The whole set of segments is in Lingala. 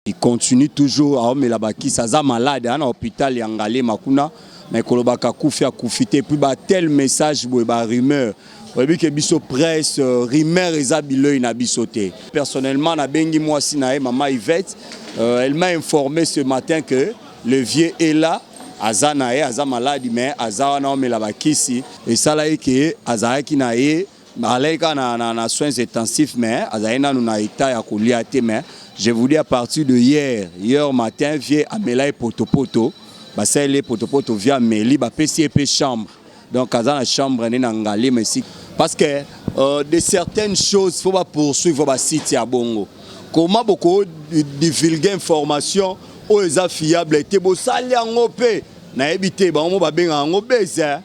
Il continue toujours aomela bakisi, aza malade, aza na hôpital ya Ngaliema kuna, mais kolobaka akufi akufi te. Puis ba tel message boye, ba rumeur, oyebi ke biso presse, rumeur eza bilei na biso te. Personnellement, nabengi mwasi na ye, mama Yvette, elle m'a informé ce matin que le vieux est là, aza na ye, aza malade, mais aza wana omela bakisi. Esala ye ke azalaki na ye, alaki kaka na soins intensifs, mais azalaki nanu na état ya kolia te. Mais je vous dis, à partir de hier, hier matin, vieux amela ye potopoto, basaleli ye potopoto, vieux ameli, bapesi ye mpe chambre. Donc aza na chambre nde na Ngaliema esi, parce que de certaines choses, faut bapoursuivre basite ya bongo. Comment boko divulguer information oyo eza fiable te? Bosali yango mpe nayebi te, bango mo babengaka yango beze.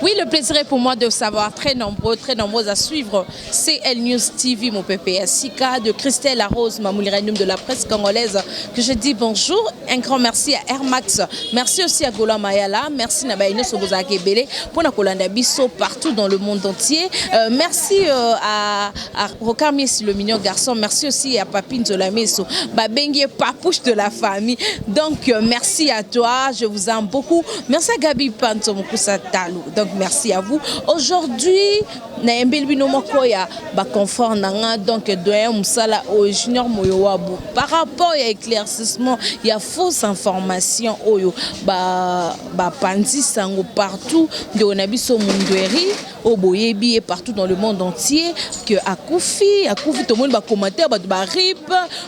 Oui, le plaisir est pour moi de savoir très nombreux, très nombreux à suivre CL News TV, mon PPS, Sika, de Christelle Arose, Mamouli de la presse congolaise, que je dis bonjour. Un grand merci à Air Max, merci aussi à Gola Mayala, merci Nabaïno Soboza Kebele pour la Bisso partout dans le monde entier. Merci à Rocard Mies, le mignon garçon, merci aussi à Papine Zolameso, Babengi Papouche de la famille. Donc, merci à toi, je vous aime beaucoup. Merci à Gabi Panto Mokusa Talou. Donc, merci à vous. Aujourd'hui, nayembeli bino moko ya baconfort na nga, donc doyen mosala oyo, Junior Moyowabu, par rapport ya éclaircissement ya fausse information oyo bapanzi sango partout, ndeko na biso Mundweri oyo boyebi ye partout dans le monde entier, que akufi, akufi. Tomoni bacommentaire, bato barip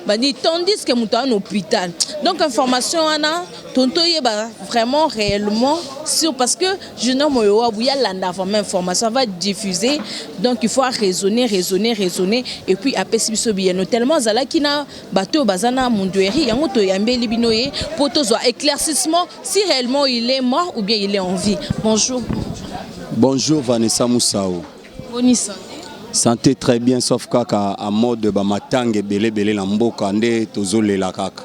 bani, tandis que moto aza na hôpital. Donc information wana tonto oyeba vraiment réellement sûr, parce que Junior Moyowabu yalanda vraiment information va diffuser. Donc il faut raisonner, raisonner, raisonner, et puis apesi biso biyano tellement azalaki na bato oyo baza na Mundweri. Yango toyambeli bino ye mpo tozwa éclaircissement si réellement il est mort ou bien il est en vie. Bonjour. Bonjour Vanessa Moussao. Boni santé? Santé très bien, sauf kaka a mode bamatanga ebele ebele na mboka nde tozolela kaka.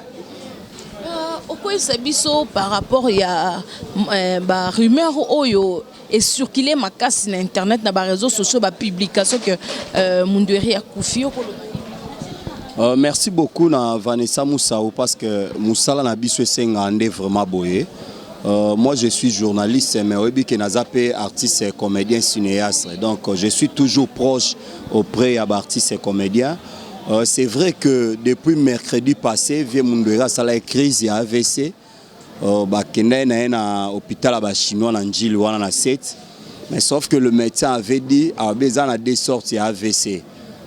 Okoyebisa biso par rapport ya barumeur oyo ecircule makasi na internet, na baréseaux sociaux, bapublication que Mundweri akufi, okoloba? Merci beaucoup na Vanessa Moussao, parce que mosala na biso esenga nde vraiment boye. Moi je suis journaliste, mais oyebi ke naza mpe artiste comédien cinéaste, donc je suis toujours proche auprès ya baartiste comédien. C'est vrai que depuis mercredi passé, vieux Mundweri asalaki crise ya AVC, bakendaki na ye na hôpital ya bachinois na Njili wana na 7, mais sauf que le médecin avait dit abe eza na deux sortes ya AVC.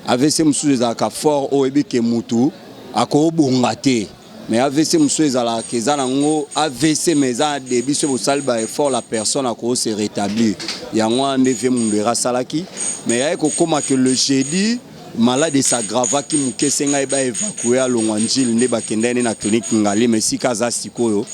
AVC mosusu ezalaka fort, oyo oyebi ke mutu akobonga te, mais AVC mosusu ezalaka eza nango AVC, mais eza na début, soki bosali baeffort, la personne ako se rétablir. Yango wana nde vieux Mundweri asalaki. Mais yaye kokóma ke le jeudi, malade esagravaki moke, esengai baévacue, alongwa Njili, nde bakendaki nde na clinique Ngaliema esika aza sikoyo.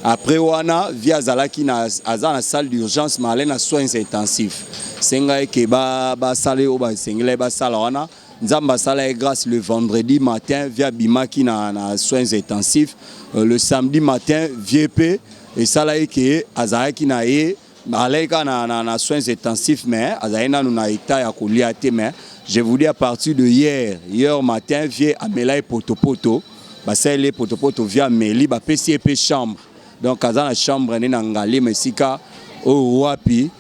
Après wana, vieux azalaki na, aza na salle d'urgence, mais ale na soins intensifs, sengai ke basala oyo basengelaki basala wana. Nzambe asala ye grâce, le vendredi matin, vieux abimaki na soins intensifs. Le samedi matin, vieux mpe esala ye ke azalaki na ye, alaki kaka na soins intensifs, mais azalaki nanu na état ya kolia te. Mais je vous dis, à partir de hier, hier matin, vieux amela ye potopoto, basaleli ye potopoto, vieux ameli, bapesi ye mpe chambre. Donc aza na chambre nde na Ngaliema esika oyo wapi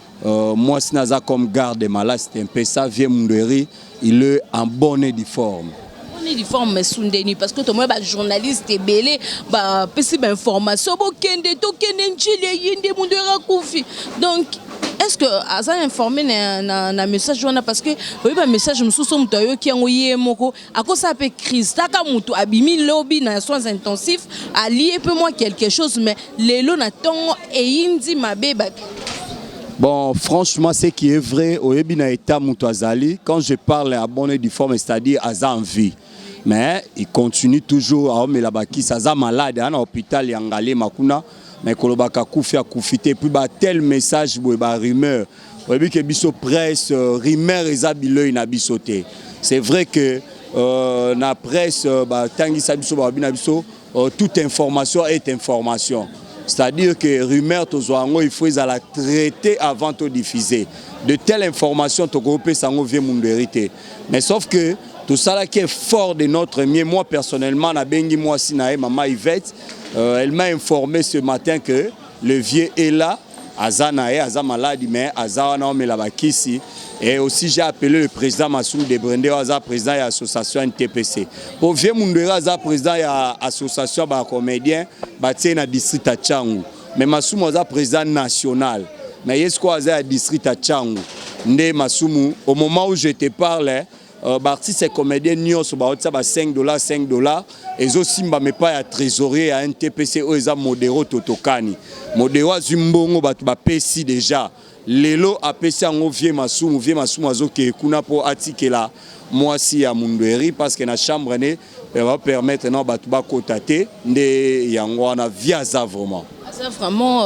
mwasi naza comme garde malade. C'est un peu ça, vieux Mundweri, il est en bonne et due forme. Bonne et due forme sundeni, parce que tomoni bajournaliste ebele bapesi bainformation, bokende, tokende Njili, eye nde Mundweri akufi. Donc est ce que aza informé na message wana? Parce que oyebi bamessage mosusu, moto ayoki yango ye moko akosala mpe crise. Taka moto abimi lobi na soins intensifs, alie mpe mwa quelque chose, mais lelo na ntongo eyindi mabe babi. Bon, franchement, ce qui est vrai, oyebi na état moto azali, quand je parle à bonne et due forme, c'est-à-dire aza en vie. Mais il continue toujours à omela bakisi, aza malade, aza na hôpital ya Ngaliema kuna, mais kolobaka akufi akufi te. Puis ba tel message boye, ba rumeur, oyebi ke biso presse, rumeur eza bilei na biso te. C'est vrai que na presse batangisa biso, balobi na biso toute information est information. C'est-à-dire que rumeur tozwa yango, il faut ezala traité avant todiffuser de telle information. Tokopesa yango vieux Mundweri te, mais sauf que tosalaki effort de notre mieux. Moi personnellement, nabengi mwasi na ye, mama Yvette. Elle m'a informé ce matin que le vieux est là, aza na ye, aza malade mais aza wana, omela bakisi. Et aussi j'ai appelé le président Masumu de Brende, oyo aza président ya association NTPC. Po vieux Mundweri aza président ya association bacomédien batie na district ya Tshangu, mais Masumu aza président national, mais ye sikoyo aza ya district ya Tshangu. Nde Masumu, au moment où je te parle, baartiste comédien nyonso baotisa ba 5 dollars, 5 dollars ezosimbama epai ya trésorier ya NTPC oyo eza Modero Totokani. Modero azwi mbongo bato bapesi déjà lelo, apesi yango vieux Masumu. Vieux Masumu azokee kuna mpo atikela mwasi ya Mundweri, parce que na chambre ne bapermettre na bato bakota te. Nde yango wana, vieux aza vraiment. Aza vraiment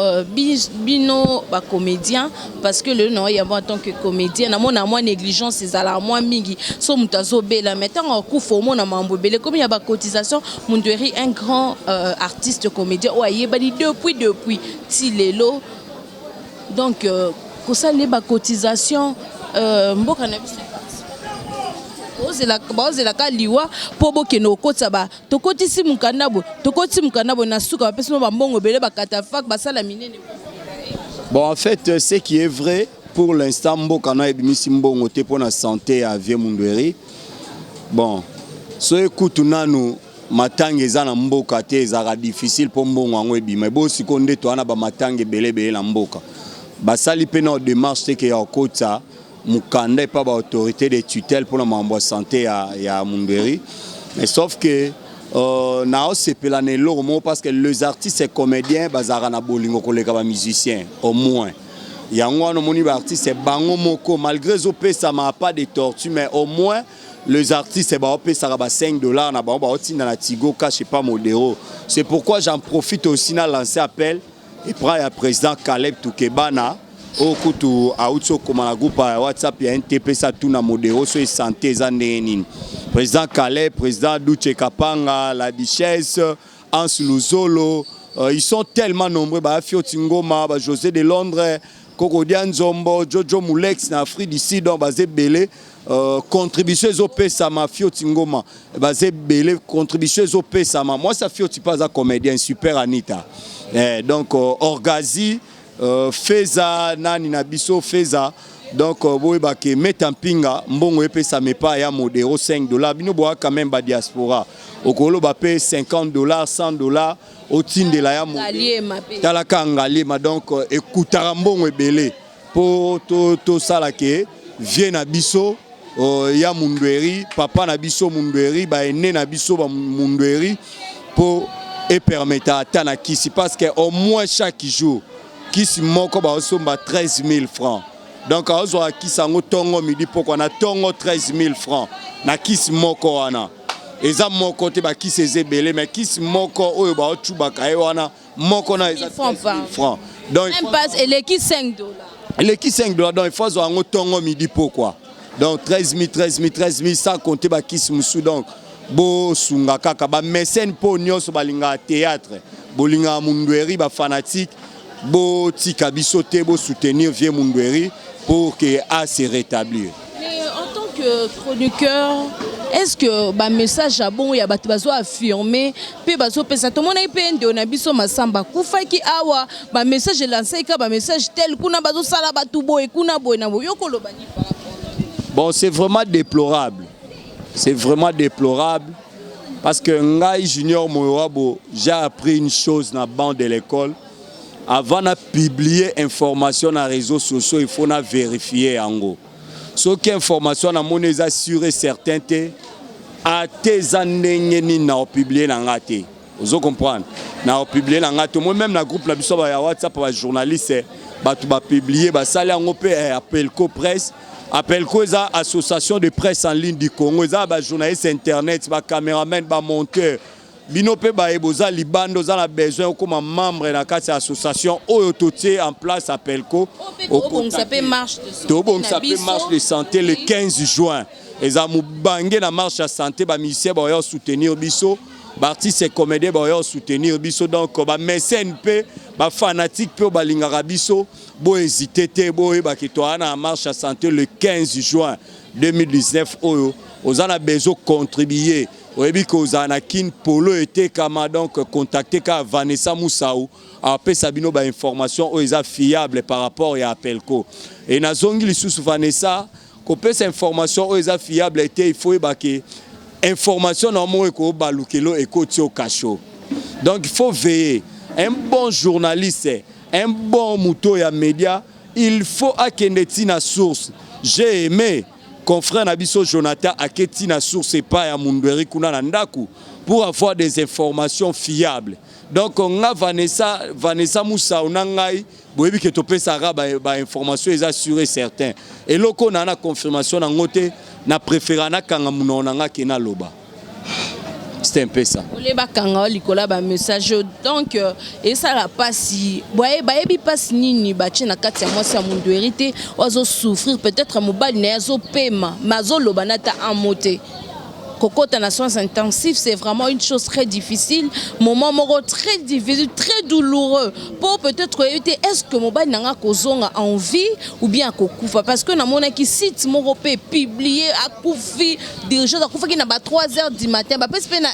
bino bacomédien, parce que lelo na yango en tant que comédien, namona mwa négligence ezalaka mwa mingi. So moto azobela, mais ntango akufa, omona mambo ebele komi ya bacotisation. Mundweri, un grand artiste comédien oyo ayebani depuis ti lelo, donc kosala ye bacotisation, mboka na biso baozelaka liwa mpo bokende kokotisa ba tokotisi mokanda boye, tokotisi mokanda boye, na suka bapesi mo bambongo ebele, bakatafak basala minene. Bon, en fait, ce qui est vrai, pour l'instant mboka na ebimisi mbongo te mpo na santé ya vieux Mundweri. Bon, so ekutu nanu matanga eza na mboka te, ezalaka difficile mpo mbongo yango ebima. Ebo sikoyo nde toza na bamatanga ebele ebele na mboka, basali mpe na démarche te ke ya kokotisa mokanda epa baautorité de tutelle mpona makambo ya santé ya Mundweri. Mais sauf que naosepela na eloko moko, parce que les artistes et comédiens bazalaka na bolingo koleka bamusicien au moins. Yango wana omoni baartiste bango moko, malgré ezopesama pas de tortue, mais au moins les artistes baopesaka ba 5 dollars na bango, baotinda na Tigo Cash epa Modero. C'est pourquoi j'en profite aussi na lancer appel epai ya président Caleb Tukebana, oyo kutu auti okoma na groupe ya WhatsApp ya NTPC, atuna Modero so esante eza ndenge nini. Président Caleb, président Duche Kapanga, la Duchesse Hans Luzolo, ils sont tellement nombreux, Bafioti Ngoma, ba José de Londres, Kokodia Nzombo, Jojo Mulex na Afrique du Sud, donc baza ebele. Contribution ezopesama. Fioti Ngoma, baza ebele, contribution ezopesama. Mwasi Fioti mpe aza comédien, super Anita. Donc Orgazi, Feza nani na biso Feza. Donc boyebake meta mpinga mbongo epesama epai ya Modero 5 dollars. Bino boya quand même badiaspora, okoloba mpe 50 dollars, 100 dollars, otindela ya talaka Ngaliema. Donc ekutaka mbongo ebele mpo tosala ke vieux na biso ya Mundweri, papa na biso Mundweri, baene na biso bamundweri, mpo epermettre ata na kisi, parce que au moins chaque jour kisi moko baosomba 13 000 francs. Donc aozwaka kisi yango ntongo, midi, pokwa. Na ntongo 13 000 francs na kisi moko wana. Eza moko te, bakisi eza ebele, mais kisi moko oyo baotubaka ye wana moko na eza 13 000 francs. Donc eleki 5 dollars. Eleki 5 dollars. Donc il faut azwa yango ntongo, midi, pokwa. Donc 13 000, 13 000, 13 000, sans compter bakisi mosusu. Donc bosunga kaka bamécène, mpo nyonso balingaka théâtre, bolingaka Mundweri, bafanatique, botika biso te, bosoutenir vieux Mundweri pour que a se rétablir. Mais en tant que chroniqueur, est-ce que bamessage ya bongo ya bato bazo affirme mpe bazopesa? Tomonaki mpe ndeko na biso Masamba akufaki awa, bamessage elansaki kaka bamessage tel kuna bazosala bato boye, kuna boye na boye. Yo koloba nini par rapport? Bon, c'est vraiment déplorable, c'est vraiment déplorable, parce que ngai Junior Moyoabo, j'ai appris une chose na banc de l'école: avant na publier information na réseaux sociaux, il faut na vérifier yango. Soki information namoni eza sûr et certain te, ate eza ndenge nini, na opublier na nga te. Ozo comprendre? Na opublier na nga te. Moi même, na groupe na biso ya WhatsApp bajournaliste, bato bapublier, basali yango mpe Apelco Presse. Apelco eza association de presse en ligne du Congo, eza bajournaliste internet, bacaméraman, bamonteur. Bino mpe bayeba, oza libanda, oza na besoin okóma membre na kati ya association oyo totie en place, Apelco. Tobongisa mpe marche de santé. Tobongisa mpe marche de santé le 15 juin. Eza mobange na marche ya santé. Bamusicien baoya soutenir biso, baartiste comédien baoya soutenir biso, donc bamécène mpe. Bafanatique mpe oyo balingaka biso, bohésite te, boyebaki toza na marche ya santé le 15 juin 2019. Oyo oza na besoin contribuer, oyebi ke ozala na Kine, polo etekama, donc contacte kaka Vanessa Musau, apesa bino bainformation oyo eza fiable par rapport ya Apelco. E nazongi lisusu, Vanessa, kopesa information oyo eza fiable te. Il faut oyeba ke information na moko ekobalukelo ekoti au cachot. Donc il faut veiller. Un bon journaliste, un bon moto ya média, il faut akende ntina source. J'ai aimé confrère na biso Jonathan aketi na source epai ya Mundweri kuna na ndako pour avoir des informations fiables. Donc nga Vanessa Musau na ngai, boyebi ke topesaka bainformation ba eza sûr et certain. Eloko na confirmation nango te, na préféra nakanga monoko na nga ke naloba. C'est un peu ça. Ole bakanga likolo ya bamessage. Donc esala mpasi, bayebi mpasi nini batie na kati ya mwasi ya Mundweri te, oyo azosouffrir. Peut-être mobali na ye azopema, mais azoloba na ata un mot te. Kokota na soins intensifs, c'est vraiment une chose très difficile, moment moko très difficile, très douloureux, po peut-être oyebi te est ce que mobali na nga kozonga en vie ou bien akokufa, parce que namonaki site moko mpe publié akufi dirigeant, akufaki na ba 3 heures du matin, bapesi mpe na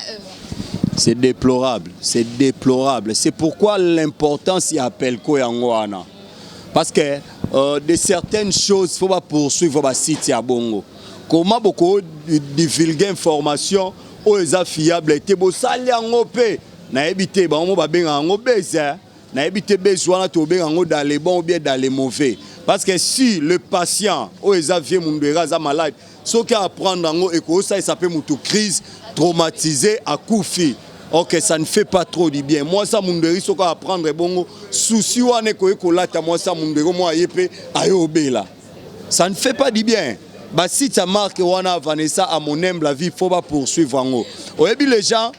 C'est déplorable, c'est déplorable. C'est pourquoi l'importance ya Apelco yango wana, parce que de certaines choses, faut pas poursuivre basite ya bongo. Comment boko divulguer information oyo eza fiable te? Bosali yango mpe nayebi te, bango mo babengaka yango buzz. Nayebi te buzz wana tobenga yango dans les bons ou bien dans les mauvais, parce que si le patient oyo eza vieux Mundweri aza malade, soki apprendre yango, ekosalisa mpe motu crise, traumatisé, akufi. Ok, ça ne fait pas trop du bien. Mwasi ya Mundweri, soki apprendre bongo, souci wana ekoki kolata mwasi ya Mundweri mwa aye mpe aye obela. Ça ne fait pas du bien. Basite ya marque wana, Vanessa, à mon humble avis, faut bapoursuivre yango. Oyebi, les gens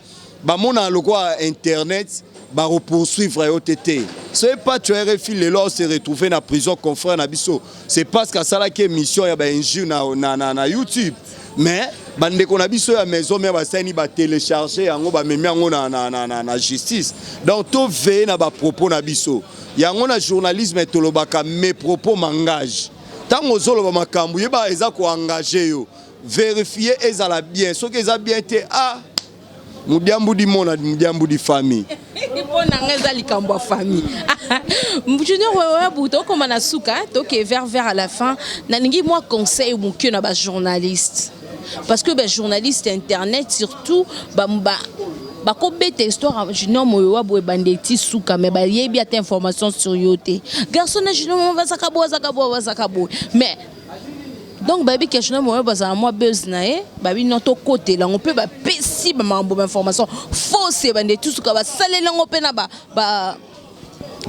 bamona lokola internet bakopoursuivre yo te te. Soki Pacho RFI lelo se retrouve na prison, confrère na biso, c'est parce que asalaki émission ya bainjure na YouTube. Mais bandeko na biso ya maison mare basalini, batélécharge yango, bamemi yango na justice. Donc toveille na bapropos na biso. Yango na journalisme tolobaka: "Mes propos m'engage." Ntango ozoloba makambo, yeba eza koengage yo. Vérifie, ezala bien. Soki eza bien te, ah, mudiambudi mona mudiambudi famille. Mpo na ngai eza likambo ya famille. Junior Wewabu, tokóma na suka, toke vers à la fin. Nalingi mwa conseil moke na bajournaliste, parce que bajournaliste internet surtout bakobeta histoire Junior Moyo boye, ebanda eti suka, mais bayebi ata information sur yo te. Garçon na Junior Moyo bazaka boye, bazaka boye, bazaka boye, mais donc bayebi ke Junior Moyo bazala mwa buzz na ye, babi no tokotela yango mpe bapesi bamakambo, bainformation fausse, ebanda eti suka, basaleli yango mpe na ba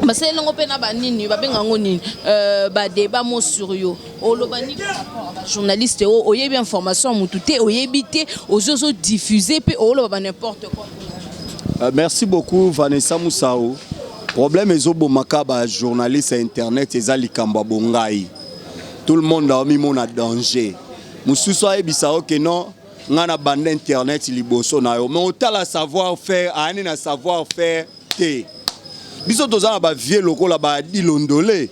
basaleli yango mpe na banini, babenga yango nini, badébat mo sur yo. Oloba nini par rapport à bajournaliste oyo oyebi information ya motu te, oyebi te, ozwi, ozodiffuse mpe oloba ba n'importe quoi? Merci beaucoup, Vanessa Musau. Problème ezobomaka bajournaliste ya internet eza likambo ya bongai. Tout le monde aomimona danger. Mosusu ayebisa yo ke non, ngai na banda internet liboso na yo, mais otala savoir faire ayani na savoir faire te. Biso toza na bavieux lokola baadi Londole,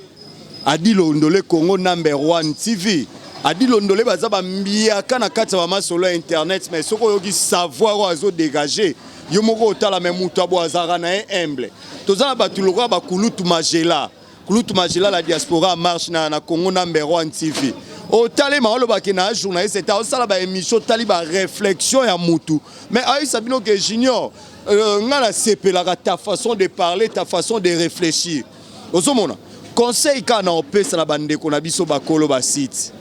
Adi Londole, Congo Number One TV, Adi Londole, baza bambiaka na kati ya bamasolo ya internet. Mais soki oyoki savoir oyo azodégage, yo moko otala. Me moto abo azalaka na ye humble. Toza na bato lokola bakulutu Magela, kulutu Magela, la diaspora marche na Congo Number One TV. Otalema, olobaki na journaliste te, osala baémission, otali baréflexion ya mutu, mais ayebisa bino ke Junior, nga nasepelaka ta façon de parler, ta façon de réfléchir. Ozomona, conseil kaka na opesa na bandeko na biso bakolo basite: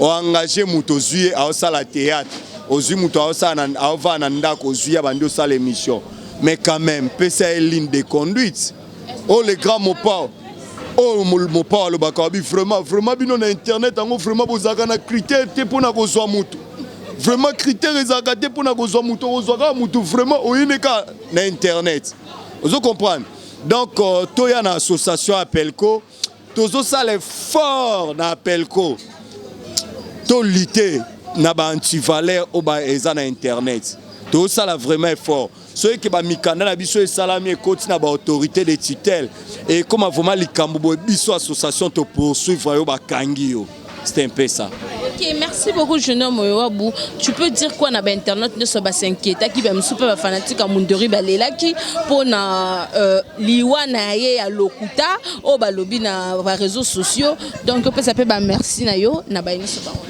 oengage moto, ozwi ye aosala théâtre, ozwi moto aovanda na ndako, ozwi ya bandi osala émission, mais quand même pesa ye ligne de conduite. Oyo le grand Mopao, oyo Mopao alobaka, wabi vraiment, vraiment bino na internet yango, vraiment bozalaka na critère te mpona kozwa motu. Vraiment critère ezalaka te mpona kozwa motu, okozwa kaka motu vraiment oyini kaka na internet. Ozo comprendre? Donc toya na association Apelco, tozosala effort na Apelco, tolite na baantivaleur oyo eza na internet. Tozosala vraiment effort. Soki ke bamikanda na biso esalami, ekoti na baautorité de tutelle, ekóma vraiment likambo boye, biso association topoursuivre yo, bakangi yo. C'est un peu ça. Ok, merci beaucoup, jeune homme Oyowabu. Tu peux dire quoi na ba internaute nyonso bas'inquiétaki, bamosusu mpe bafanatique ya Mundori balelaki mpona liwa na ye ya lokuta oyo balobi na baréseaux sociaux? Donc opesa mpe bamerci na yo na baye nyonso bango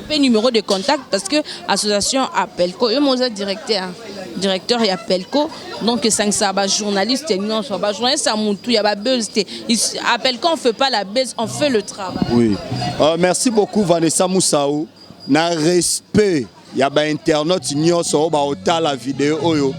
mpe numéro de contact, parce que association Appelco, yo moza directeur ya Appelco, donc esangisaka bajournaliste nyonso, bajournaliste ya mutu ya babuzz te. Appelco, on fait pas la buzz, on fait le travail. Oui, merci beaucoup, Vanessa Moussaou. Na respect ya bainternaute nyonso oyo baotala video oyo.